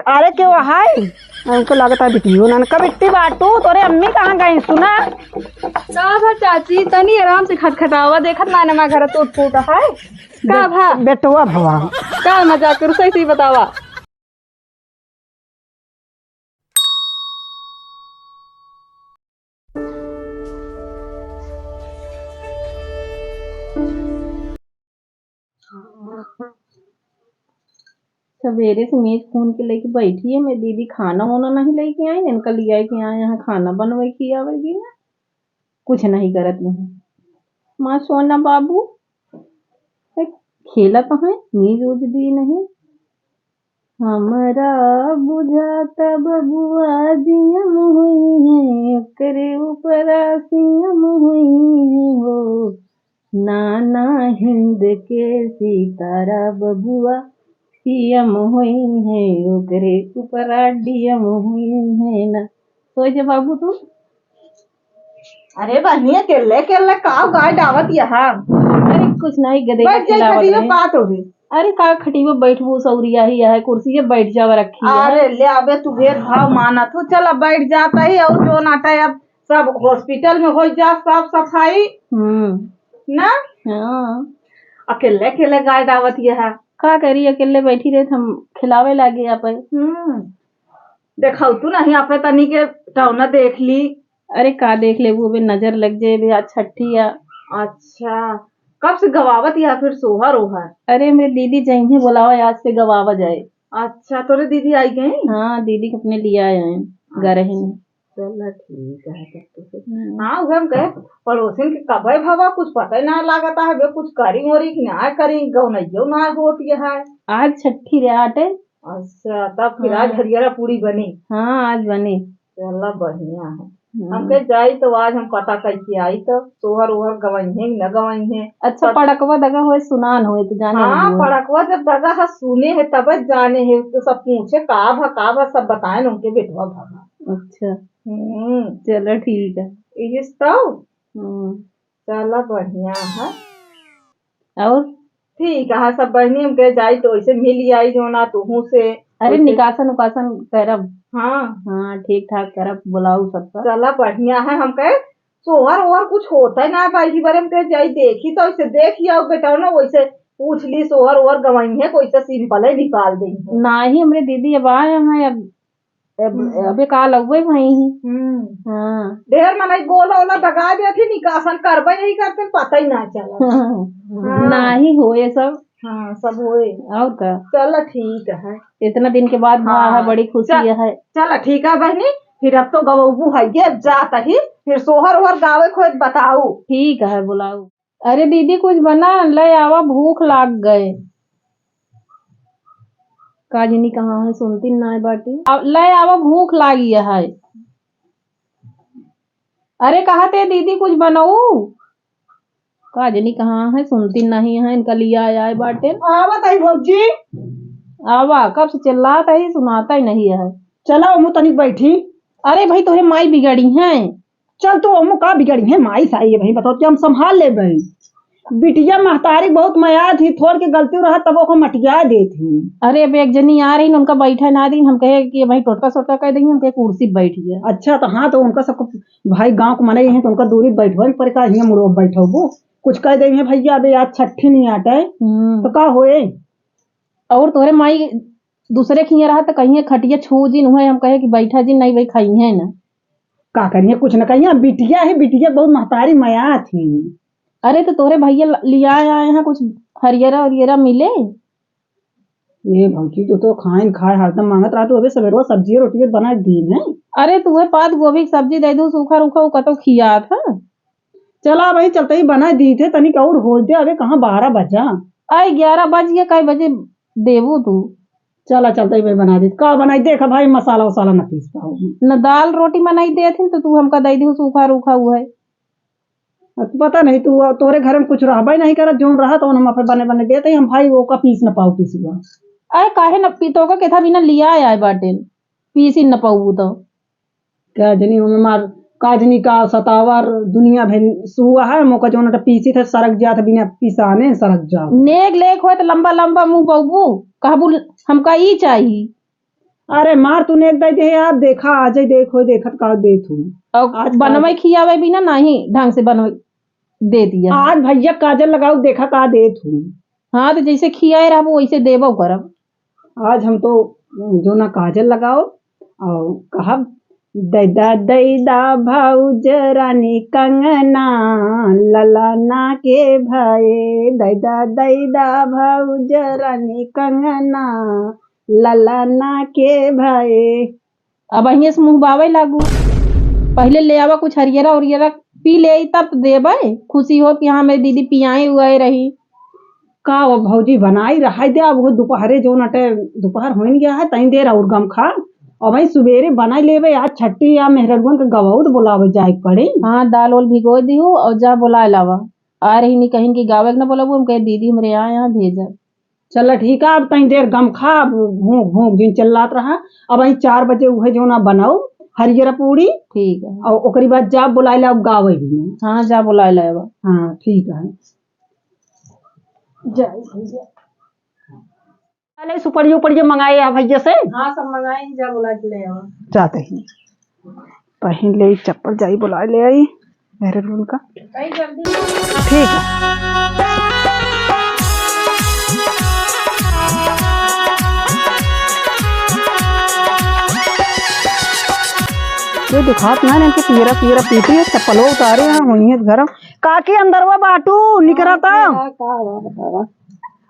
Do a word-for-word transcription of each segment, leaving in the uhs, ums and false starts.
अरे, केव है? हमको लागत है बिटियो ना। का बिट्टी बाटू, तोरे अम्मी कहाँ गई? सुना। का भा चाची, तनी आराम से खटखटावा, देखत ना नमा घर टूट फूट है। का भा? बेटवा भवा। का मजाक करू, सही सही बतावा। सवेरे से मेज खून के लेके बैठी है, मेरी दीदी खाना होना नहीं लेके आई, इनका लिया के यहाँ, यहाँ खाना बनवे की आवे भी ना, कुछ नहीं करत नहीं। माँ सोना बाबू, ए, खेलत हैं, मेज उज दी नहीं। हमरा बुझाता बबुआ जीएम होई है, ओकरे ऊपरा सीएम होई है हो। नाना हिंद के सितारा बबुआ सीएम होई है, ओकरे ऊपरा डीएम होई है ना। सोए जा बाबू तू। अरे बहिनी, अकेले अकेले का गाय डावत यहाँ? अरे कुछ नहीं, गदे बैठ के जाई, खिलावत खटियो रहे। का तो है? अरे का खटियो बैठबू, सौरिया ही है, कुर्सी पे बैठ जावा रखी है। अरे ले अबे तू भेदभाव मानत हो, चल अब बैठ जाता ही। और जो नाटा है अब सब हॉस्पिटल में हो जा साफ सफाई। हम्म। ना? हाँ। अकेले अकेले गाय डावत यहाँ। का करी, अकेले बैठी रहे, हम खिलावे लागे आप। हम्म। देखऊ तू नहीं, आपे तनी के टौना देख ली। अरे का देख लेबू, अबे नजर लग जाए, अबे आज छठी आ। अच्छा, कब से गवावत या फिर सोहर ओहर? अरे मेरे दीदी जइहे बोलावा, आज से गवावा जाए। अच्छा, तोरे दीदी आई गई? हाँ, दीदी के अपने लिया आए हैं, गा रहे हैं। चला ठीक है, तब तो फिर। हम्म। हाँ, उहे हम कहे, पड़ोसिन के कबे भवा कुछ पता ही ना लागता है, बे कुछ करी मोरी कि ना करी, गौनइयो ना होत ये है। आज छठी रे आटे। अच्छा, तब फिर आज हाँ। हरियरा पूरी बनी? हाँ, आज बनी। चला, बढ़िया है। हम्म। हमके जाई तो आज हम पता करके आई तो सोहर ओहर गवइहे कि न गवइहे। अच्छा, पत- पड़कवा दगा होए, सुनान होए तो जाने हाँ, लगी हो। पड़कवा जब दगा है, सुने है, तब जाने है, तो सब पूछे, "का भा, का भा?" सब बताए न उनके बेटवा भा। अच्छा। हम्म। चलो, ठीक है। इस तो? हम्म। चला, बढ़िया है। और? ठीक है, सब बहनी हमके जाई तो वैसे मिल आई जो ना तुहू से। अरे, वैसे निकासन उकासन करब। हाँ। हाँ, ठीक ठाक करब, बुलाऊ सबका। चला, बढ़िया है, हमके सोहर ओहर कुछ होता ही ना, बाई बारे हमके जाई देखी तो वैसे देखी आओ बेटा ना, वैसे पूछ ली सोहर ओहर गवाई है, कोई सा सिंपल है निकाल देंगे। नाही, हमरे दीदी अब आए हैं, अब अब, हम्म। अबे काल अउबे भई ही। हम्म। हाँ। ढेर मनई गोला ओला दगा देत ही, निकासन करबे यही करते, पता ही ना चला। हाँ। नाही होए सब। हाँ, सब होए। और का? चला ठीक है। इतना दिन के बाद हाँ। बड़ी खुशी चल, है। चला ठीक है बहनी, फिर अब तो गवबू है, ये अब जात ही, फिर सोहर ओहर गावे खोए बताऊ। ठीक है, बुलाऊ। अरे दीदी, कुछ बना, ले आवा, भूख लाग गए। का जनी कहाँ है, सुनती नाय बाटी। आ, ले आवा, भूख लागी है। अरे कहा ते दीदी, कुछ बनाऊ? का जनी कहाँ है, सुनती नहीं है, इनका लिया आए बाटे। आवत है भौजी। आवा, कब से चिल्लात है, सुनाता ही नहीं है। चला, ओमू तनिक बैठी। अरे भाई, तोहरे माई बिगड़ी हैं। चल तू, ओमू का बिगड़ी है, माई साई है भाई, बताओ कि हम संभाल ले भाई। बिटिया महतारी बहुत मया थी, थोड़ के गलती रहा तब ओको मटिया देत ही। अरे, अब एक जनी आ रही न, उनका बैठा ना दी, हम कहे कि भाई टोटका सोटका कह देंगे, हम कहे कुर्सी पे बैठ गया। अच्छा, तो हाँ, तो उनका सबको भाई गाँव के मनई हैं, तो उनका दूरी बैठो, पर का हियाँ मुड़ो बैठो, कुछ कह देंगे भैया, अबे आज छठी नहीं आटा है, हम्म। तो का होए? और तोहरे माई दूसरे खिया रहा तो कहिए खटिया छू जिन हुए, हम कहे कि बैठा जिन, नहीं भाई खाई है ना। का करिए, कुछ न कहिए, बिटिया है, बिटिया बहुत महतारी मया थी। अरे तो तोहरे भैया ल-, लिया आए हैं कुछ हरियरा उरियरा मिले? ये भौजी, तू तो खाइन खाए हरदम मांगत रहा, तू अबे सवेरवा सब्जी रोटी बना दी है। अरे तू है पात गोभी की सब्जी दे दू, सूखा रूखा वो कतो खिया था। चला भाई, चलते ही बना दी थे, तनिक और हो दे, अबे कहाँ बारह बजा। आई ग्यारह बज गया, कई बजे देबू तू? चला, चलते ही भाई बना दी। का बनाई, देख भाई, मसाला वसाला न पीस पाओ। न दाल रोटी बनाई देत हिन, तो तू हमका दे दी सूखा रूखा हुआ है। अब पता नहीं, तू, तोहरे घर में कुछ रहबे नहीं करत, जौन रहा तो हम अपने बने बने देते ही, हम भाई वो का पीस न पाओ पीसुआ। अरे काहे न पी-, तो का केथा बिना लिया आए बाटे, पीस ही न पाऊ तो। का जनी ओमे मार, का जनी का सतावर दुनिया भर सुआ है, मोका जौन अटा पीसी थे सरक जात बिना पिसाने सरक जात। नेग लेक होए त लंबा लंबा मुंह बउबू, कहबू हमका ई चाही। अरे मार तूने एक दाई दे, आप देखा, आज ही देखो, देखत का देत हूँ। और आज बनवे का खियावे भी ना, नाही ढंग से बनवे दे दिया। आज भैया काजल लगाओ, देखा का देत हूँ। हाँ, तो जैसे खियाए रहबो, वैसे देबो करब। आज हम तो जो ना काजल लगाओ और कहब, "दैदा, दैदा भौज रानी कंगना, ललना के भये, दैदा, दैदा भौज रानी कंगना, ललना के भये।" अब अहिए से मुँह बावे लागू। पहिले ले आवा कुछ हरियरा उरियरा, पी ले, तब तो देबे। खुशी हो कि हाँ, मेरी दीदी पियाए उआए रही। का वो भौजी बनाई रहाई दे, अब वो दोपहरे जो नटे, दोपहर होइन गया है, तई देर और गम खा। अब भाई सुबेरे बनाई लेबे, आज छट्टी या मेहररुअन के गवाउद बुलावे जाए के पड़ी। हाँ, दाल ओल भिगो दिहू और जा बुलाए लावा। आ रही नहीं कहीं की गावे के ना बोलाबू, हम कहे दीदी हमरे यहाँ, यहाँ भेजा। चला ठीक है, अब तई देर गम खा, अब भूख भूख जिन चिल्लात रहा। अब आई चार बजे उहे जो ना बनाऊ हरियर पूड़ी। ठीक है। और ओकरी बाद जा बुलाए ला, अब गावे भी। हाँ, जा बुलाए ला अब। हाँ, ठीक है। जय भैया। अरे सुपड़ियो उपड़ियो मंगाए आ भैया से। हाँ, सब मंगाए ही, जा बुला के ले आवा। जाते ही पहन ले चप्पल, जाई बुला ले आई मेरे रूम का। कहीं जल्दी। ठीक है। ये दिखात ना इनके पियरा पियरा पीती है, चप्पलो उतारे हैं, वहीं है घर। काकी अंदरवा बाटू निकरा था। का, का हुआ बतावा?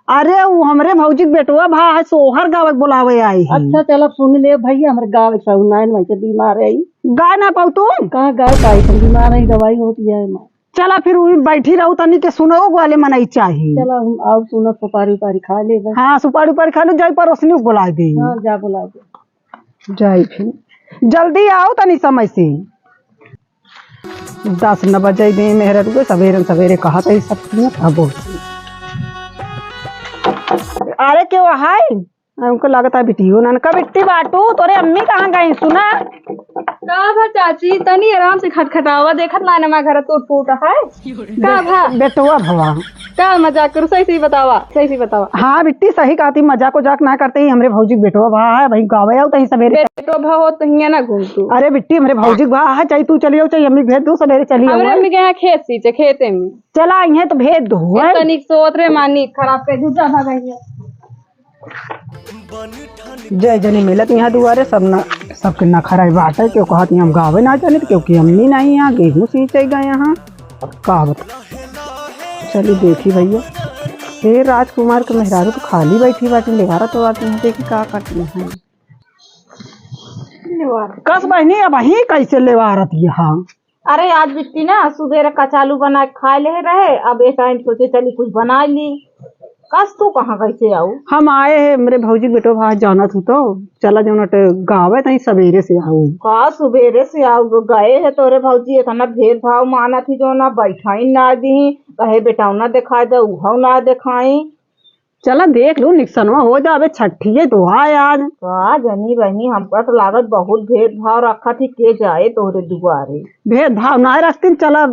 अरे, उ हमरे भौजी के बेटवा भा है, सोहर गावे के बोलावे आई है। अच्छा, चल, अब सुन ले भैया, हमरे गावे के सब नाइन में से बीमार है। गाय ना पाऊ तू? कहाँ गाय पाई, तुम बीमार है, दवाई होती है माँ। चला, फिर उ बैठी रहू, तनी के सुनो वाले मनई चाही। चला, हम आओ सुनो, सुपारी उपारी खा ले बस। हाँ, सुपारी उपारी खा लो, जाई परोसनी को बुला दे। हाँ, जा बुला दे। जाई फिर, जल्दी आओ तनी समय से। दस न बजे दे मेहररुए, सवेरे सवेरे कहत है सब चीज, अब बोल। अरे, के वो है? हमको लगता है बिट्टी हो ना, का बिट्टी बाटू, तोरे अम्मी कहाँ गई, सुना? का भा चाची, तनी आराम से खटखटावा, देखत ना नमा घर टूट फूट है। का भा? बेटवा भवा। का मजाक करू, सही सही बतावा, सही सही बतावा। हाँ बिट्टी, सही कहती, मजाक उजाक ना करते ही, हमरे भौजी के बेटवा भा है, भाई गावे आओ तही सवेरे। बेटवा भा हो तो हियाँ ना घूम तू। अरे बिट्टी, हमरे भौजी के भा है, चाहे तू चली आओ, चाहे अम्मी भेज दो, सवेरे चली आओ। हमरे अम्मी के यहाँ खेत सींचे, खेते में। चला, इन्हें तो भेज दो, ए, हैं? तनिक सोत रे मानी, खराब कर दू, जा भाग यहाँ। जय जनी मिलत यहाँ दुआरे, सब न, सबके नखरा बाटे, क्यों कहत यहाँ हम गावे ना जानित, क्योंकि अम्मी नहीं यहाँ, गेहूँ सींचे गए यहाँ। का बता, चली देखी भैया, ए राजकुमार के मेहरारू तो खाली बैठी बाटी, लेवारा तो आती है, देखी का करती है। कस बहिनी, अब ही कैसे लेवारत यहाँ? अरे, आज बिट्टी ना सुबेरे कचालू बना के खाए ले रहे, अब ए टाइम सोचे चली कुछ बनाई ली। कस तू कहाँ कैसे आऊ? हम आए हैं, मेरे भौजी के बेटो भाई जानत हूँ तो, चला जो नट गावे तई सवेरे से आऊ। का सुबेरे से आऊ? गए है तोरे भौजी, इतना भेदभाव मानत ही जो ना बैठाई ना दी, कहे बेटाऊ ना दिखाई दे, उहौ ना दिखाई। चला देख लू, निकसनवा हो जावे, छठिये तो आए आज। का जनी बहिनी, हमका तो लागत बहुत भेदभाव रखत ही, के जाए तोहरे दुआरे। भेदभाव ना रखतीन, चला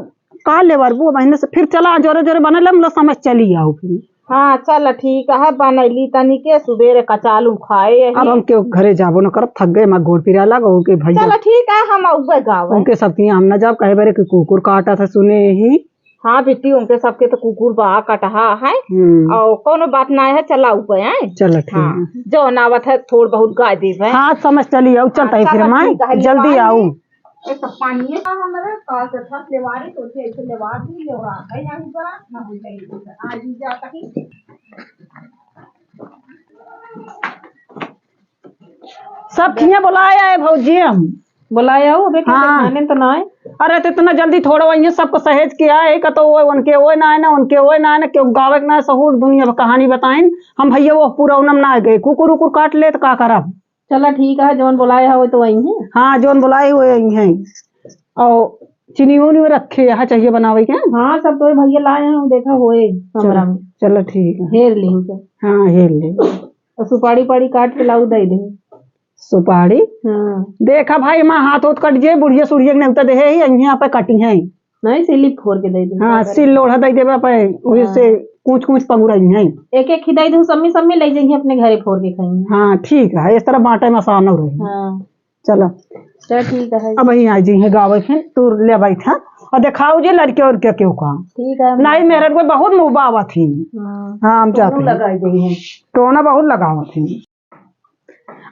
का लेवरबू महीने से, फिर चला जोरे जोरे बने ले, मतलब समझ चली आओ फिर। हाँ चल ठीक है, बनैली तनी के सुबेरे कचालू खाए यही। अब हम केहू घरे जाबो न करब, थक गए, हमार गोड़ पिराए लाग, ओके भैया। चल ठीक है, हम अउबे गावे। उनके सब तिया हम न जाब, कहे बरे कि कुकुर काटत है सुने ही। हाँ बिट्टी, उनके सबके तो कुकुर बा कटहा है। हम्म। और कोनो बात ना है, चला ऊपर है। चल ठीक हाँ, है। जौन आवत है थोड़ बहुत गाय देब है। हाँ समझ चली आऊ, चलता है हाँ, फिर चल मैं ठीक है, जल्दी लेवा आऊ। ले। एक तो पानी है हमरे, काल से फस लेवारी, तो उठे ऐसे लेवा दी, लेवा है यहाँ पर, ना हो जाए, आज ही जा कहीं। सब किया बुलाया है भौजी हम। बुलाया हो, अबे हाँ। खाने तो ना है। अरे तो इतना जल्दी थोड़ा वही सबको सहेज के आए, का तो वो उनके वो ना है ना, उनके वो ना है ना, क्यों गावे के ना है, सहूर दुनिया में कहानी बताइन। हम भैया वो पूरा उनम ना गए, कुकुर उकुर काट ले तो का करब? चला ठीक है, जौन बुलाए हो तो वही है। हाँ, जौन बुलाए हुए वही हैं। और चीनी उनी रखे यहाँ चाहिए बनावे के? हाँ, सब तो भैया लाए हैं, देखा होए कमरा में। चला ठीक है। हेर ली सब। हाँ, हेर ले। और सुपारी उपारी काट के लाऊ दे दे। सुपारी? हाँ। देखा भाई, माँ हाथ होत कट जे, बुढ़िया सुढ़िया के नेवता दे है, यहीं यहाँ पे कटी है। नहीं, सिली फोड़ के दे दे। हाँ, सिल लोढ़ा दे देबा पे, वही हाँ। से कूच कूच पगुरई हैं। एक एक खिदाई दूँ, सम्मी सम्मी ले जइहीं अपने घरे फोर के खाइहीं। हाँ, ठीक है, इस तरह बाँटे में आसान हो रही। हाँ। चला। चल, ठीक है। अब यहीं आ जइहीं गावे फिर, तू ले बैठा। और देखाओ जे लड़के उड़के केहू का। ठीक है। नहीं, मेरे को बहुत मुँह बावत ही। हाँ। हाँ, हम जाते हैं। लगाई गई है। टोना बहुत लगावत ही।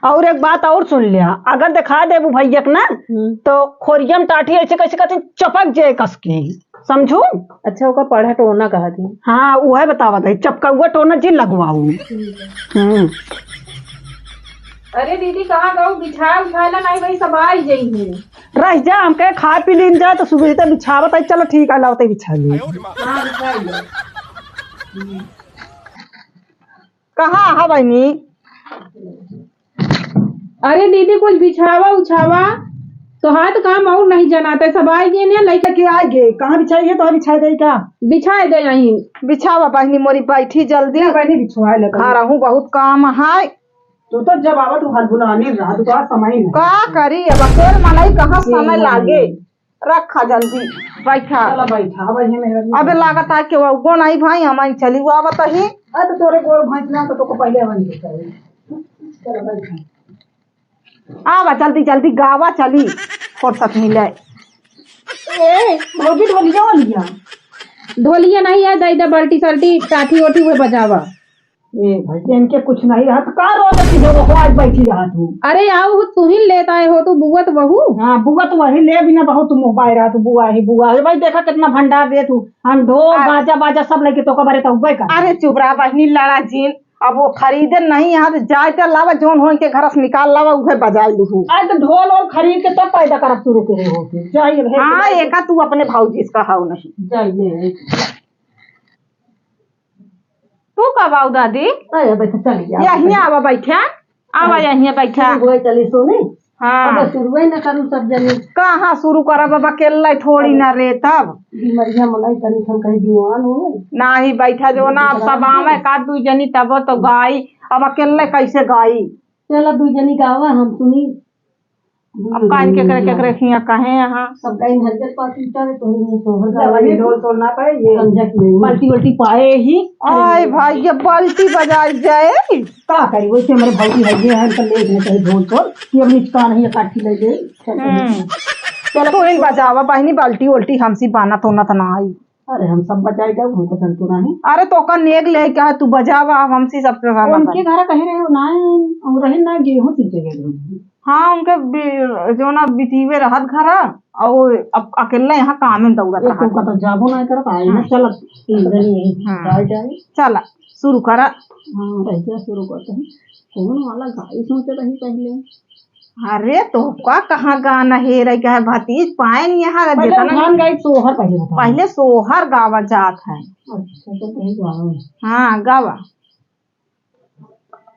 और एक बात और सुन लिया, अगर देखा देबू भैया के ना, हम्म। तो खोरिया में टाठी ऐसे कैसे कहते चपक जाए कस के, समझू? अच्छा, ओका पढ़ा टोना कहा थी। हाँ, उहे बतावत है, चपकौआ टोना जी लगवाऊ। ठीक है। हम्म। अरे दीदी, कहाँ गऊ? बिछा उठा ला, नहीं भाई, सब आई जइहीं। रह जा, हम कहे खा पी लीन जाए तो सुबह से बिछावत है। चलो ठीक है, लावत है बिछा ली। हाँ, बिछा लो। कहाँ है बहिनी? अरे दीदी, कुछ बिछावा उछावा, तोहार तो काम और नहीं जनाते, सब आए गए ने, लइका के आए गए, कहाँ बिछाई है, तो बिछाई दे का? बिछाए दे यहीं। बिछावा बहिनी मोरी, बैठी जल्दी। ले बहिनी, बिछवाए ले बहिनी। खा रहूं, बहुत काम है। तू तो जब आवत तू हलबुलाने रहा, तू तो आज समय नहीं। का करी, अब अकेल मनई कहाँ समय लागे। रखा जल्दी, बैठा। चला बैठा, अब यहीं में अबे लागत है कि वो गो नहीं भाई, हम चली हुआ बताही। अरे तो तोरे गोर भैंस ना तो तोको पहले बन के चाहिए। चला बैठा। आवा जल्दी जल्दी गावा चली, फुर्सत मिले। ए, भौजी ढोलिया वालिया। ढोलिया नहीं है, दे दे बाल्टी साल्टी, टाठी ओठी हुए बजावा। ए भाई, इनके कुछ नहीं रहा, तो का रोज की जो आज बैठी रहा तू? अरे आओ, तू ही लेत आए हो, तू बुआ तो बहू। हाँ, बुआ तो वही ले बिना बहुत तू मोबाइल रहा तू, बुआ ही बुआ है। भाई देखा कितना भंडार दे तू, हम ढोल, आ- बाजा, बाजा सब लेके तो कबरे तो उबे कर। अरे चुप रहा बहिनी, लड़ा जीन, अब वो खरीदे नहीं यहाँ तो जाए तो लावा, जोन हो इनके घर से निकाल लावा, उहे बजाई लूहू। आज तो ढोल वोल खरीद के तब पैदा करब शुरू करे हो तू। जाइए, भेज हाँ, दे। एका तू अपने भौजी इसका हाउ नहीं। जाइए। तू कब आऊ दादी? अरे, बैठा, चल गया। यहीं आवा बैठा। आवा, हाँ। यहीं बैठा। शुरू हुए चली सोनी। हाँ। अब शुरुए न करू सब जने। कहाँ शुरू करब, अब अकेले थोड़ी ना रे तब। बीमरिया मलाई तनी हम कहीं दीवान हो। नाही बैठा जो ना, अब सब आवे का दुई जनी तब तो गाई, अब अकेले कैसे गाई? चला दुई जनी गावा, हम सुनी। अब कान केकरे केकरे हियाँ कहे यहाँ। सब कहीं हरियर पास उठा रे, तोहरे में सोहर गावा जवानी रे। ढोल तोल ना पाए, ये समझा कि नहीं। बाल्टी उल्टी पाए ही। आय भाई, ये बाल्टी बजाई जाए। का करी, वैसे हमारे भौजी है, ये है, इनका लेग में कहीं ढोल तोल, कि अब निचका नहीं, काठी ले ले। हम्म। चलो, तू ही बजावा बहिनी, बाल्टी उल्टी हमसे बनत होनत ना आई। अरे, हम सब बजाए जाओ, हमको जंतु नहीं। अरे, तो का नेग ले क्या है, तू बजावा, हमसे सब उनके घर कहे रहे हो ना, हम रहे ना, गेहूं सींचे गए थे। हाँ, उनके बि-, जो ना बिटिवे रहत घर, और अब अकेले यहाँ काम में दौड़त एक रहत। तो जाबो ना करत, आई ना, हाँ। चल, तीन दिन यहीं हाँ। रह जाए। चला, शुरू करा। हाँ, रह जा, शुरू करते हैं। कौन वाला गाई सोचे रही पहले? अरे, तो का कहाँ गाना हे रही, कहे भतीज पाएन यहाँ पहले जितना उठान गाई, सोहर पहले बता। पहले सोहर गावा जात है। अच्छा, तो कहीं गावा। हाँ, गावा।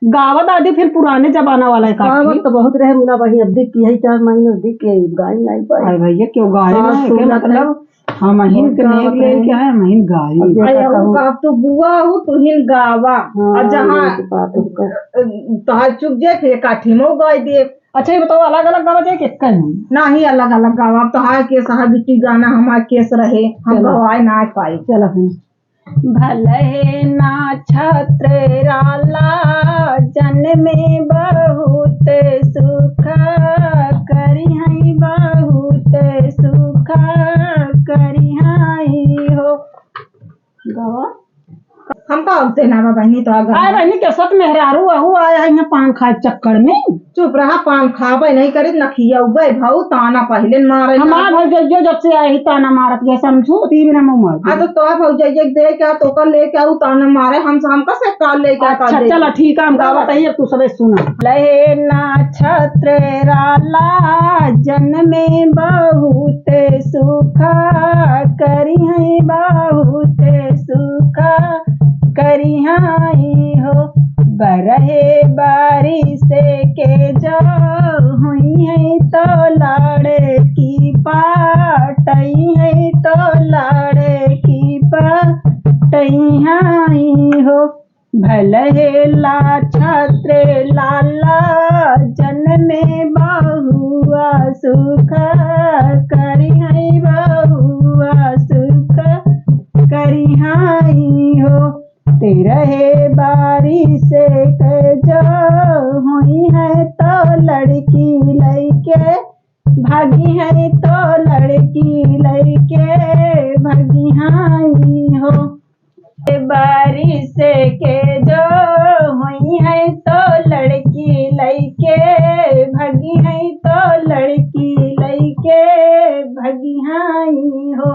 गावा दादी, फिर पुराने जमाना वाला है काकी। गावा तो बहुत रहे मुना भाई, अब देख की है चार महीने, अब देख के गाय नहीं पाए। अरे भैया, क्यों गाय हाँ, ना है? क्या सुना मतलब? था। हम अहिन के नेग लेके आए, हम अहिन गाई। अब देखा अरे, कहूँ। अब तो बुआ हो, तू हिन गावा। हाँ, और जहाँ ये तो बात है। तोहार चुप जाए, फिर काठी में गाय दे। अच्छा, ये बताओ, अलग-अलग गावा जाए कि एक ही? नाही, अलग-अलग गावा। अब तोहार केस, तोहार बिट्टी गाना, हमार केस रहे, हम चलो। गवाए ना पाई। चलो, हम। भले नक्षत्र राला, जन्मे बहुत सुख, करिहैं बहुत सुख, करिहैं हो। गवा। हम का होते ना बा बहिनी, तो अगर आए बहिनी के सत मेहरारू अहू आया है यहाँ पान खाए चक्कर में। चुप रहा, पान खाबे नहीं करित, न खियौबे भाऊ, ताना पहिले न मारे हमार जाबो। भौजइयो जब से आए ही ताना मारत गए, समझू, तीन ना मुँह मार आ तो तोहर भौजइया के दे के आ, तोकर लेके आऊ, ताना मारे, हम, हम का से का लेके आ, का अच्छा, दे? चला ठीक है, हम गावत ही, अब तू सबे सुना। भले नक्षत्र राला, जन्मे बहुत सुख, करिहैं बहुत सुख, करिहैं हो। बरहे बारिश के जो हुइहैं तो लाड़की पाटइहैं, तो लाड़की पाटइहैं हो। भले नक्षत्र लाला, जन्मे बहुआ सुख, करिहैं बहुआ सुख, करिहैं हो। लड़की लइके भगी है तो लड़की लइके भगी है हो। बारिश के जो हुई है तो लड़की लइके भगी है तो लड़की लइके भगी है हो।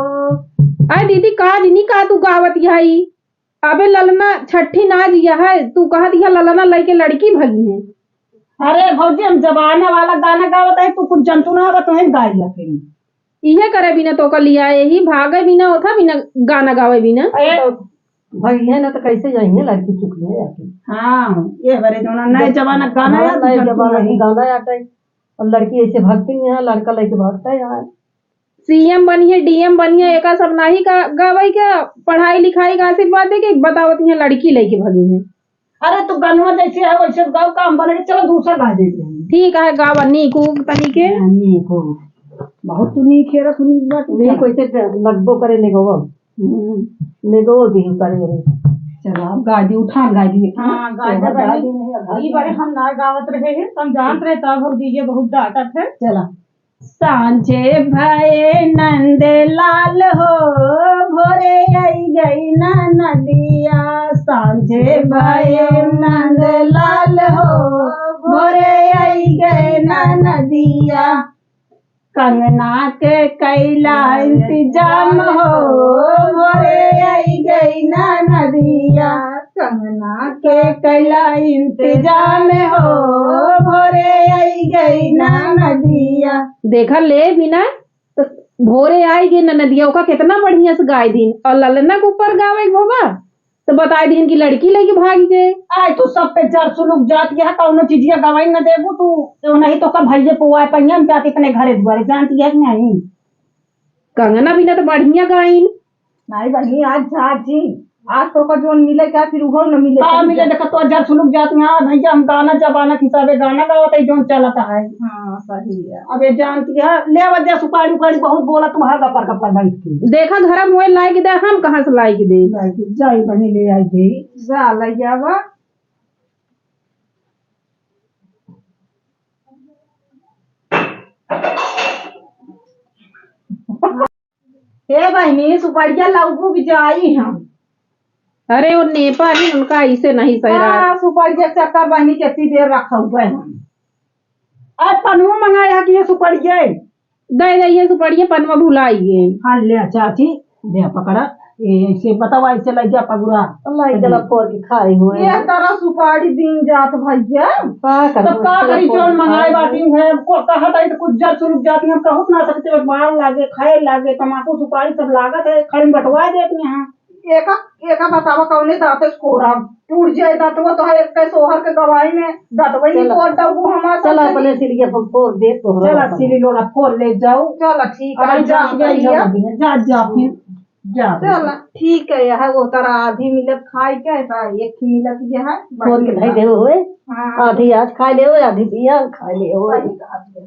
अरे दीदी, का दीदी, का तू गावत हई? अबे ललना छठी नाज यह है, तू कहत यह ललना लइके लड़की भगी है। अरे भौजी, हम जमाना वाला गाना गावत है, तू कुछ जनतू ना हवा, तुहें गाई ला फिर। इहे करे बिना तो का लिया, यही भागे बिना होता, बिना गाना गावे बिना। अरे तो भगिया ना तो कैसे जाइए लड़की चुकी है आके। हाँ, ये बरे जमाना, नए जमाना गाना हाँ, है, नए जनतू जमाना नहीं। गाना आके। और लड़की ऐसे भागती नहीं है, लड़का लेके भागता है यार। सीएम बनिहे, डीएम बनिहे, एका सब नाही का गावई के, पढ़ाई लिखाई का आशीर्वाद दे के बतावत हियाँ लड़की लइके भगी हैं। अरे तू गनवा जैसे है वैसे गाओ, काम बने के चलो दूसरा गा देते हैं। ठीक है, गावा नीक उक तनी के। हाँ, नीक उक। बहुत तू नीक है, रख नीक बात नीक। कैसे लगबो करे ने गावा। हम्म। ने गाओ दी करे रे। चलो, अब गा दी, उठान गा दी। हाँ, गा दे गा बहिनी। दी नहीं, गा ई दी बारे नहीं। हम ना गावत रहे हैं, हम जानत रहे तब भौजी ये बहुत डांटत है। चला। सांझे भये नंद लाल हो, भोरे आई गई ना नदिया। सांझे भये नंद लाल हो, भोरे आई गई ना नदिया। कंगना के कैला इंतजाम हो, भोरे आई गई ना नदिया। कंगना के कैला इंतजाम हो, भोरे आई गई ना नदिया। देखा ले बिना, तो भोरे आई गई ना नदिया, ओका कितना बढ़िया से गाय दीन। और ललना के ऊपर गावे के होगा, तो बताई दीन कि लड़की लेके भाग जाए। आय, तू सब पे जर सुलुक जात, यह कौनो चीजिया गवाई न देबू तू, तो नहीं तो का भैये पुआ पहिया में जात इतने घरे दुआरे, जानती है कि नहीं? कंगना बिना तो बढ़िया गाइन। नहीं बहिनी, आज जा जी, आज तो का जोन मिले क्या, फिर उहो न मिले, का मिले? देखा तो जर सुलुक जात, यहाँ भैया हम गाना जमाना के हिसाबे गाना गावत है, जोन चलत है। हाँ, सही है। अब ये जानती है, ले आवा दे सुपारी उपारी, बहुत बोला तू, हाँ, गपर गपर बैठ के। देखा, घर में वही लाइके दे, हम कहाँ से लाइके दे? लाइके जाई बनी, ले आई दे। जा, ले आवा। हे बहिनी, सुपड़िया लउकू कि जाई हम। अरे, वो नेपाली उनका ऐसे नहीं सही रहा। हाँ, सुपड़िया चक्कर बहिनी केती देर रखा हुआ है हम। आज पनुआ मंगाया कि ये सुपड़िया है। दे दे, ये सुपड़िया पनुआ भुलाई गए। हाँ, ले चाची, ले पकड़ा। ए, ऐसे बतावा, ऐसे ले जा पगुरा। लाई चला फोड़ के खाए हुए। ये तरह सुपारी दिन जात भैया। का करी? तब का करी, जोन मंगाए बाटी है, को कहा था तो कुछ जर सुलुक जाती है, हम कहत ना सकते, मार लागे, खाए लागे, तमाकू सुपारी सब लागत है, खाली बंटवा देती हैं। एका, एका बतावा कौने दांते से कोरा? टूट जाए दांतवा तो है, एक सोहर के गवाही में दांतवा ही चला। फोड़ दबू हमार चला साथे। अपने सिलिया पर फोड़ दे तोहरा चला अपन। सिली लोड़ा फोड़ ले जाऊ। चला ठीक है, अरे जा जा, भैया। जा, जा फिर, जा फिर। चला ठीक है, यह वो तारा आधी मिलत खाए के है, एक ही मिलत यह है, फोड़ के धई देवे होए। हाँ। आधी आज खा ले होए, आधी बिहान खा ले होए। सही बात है।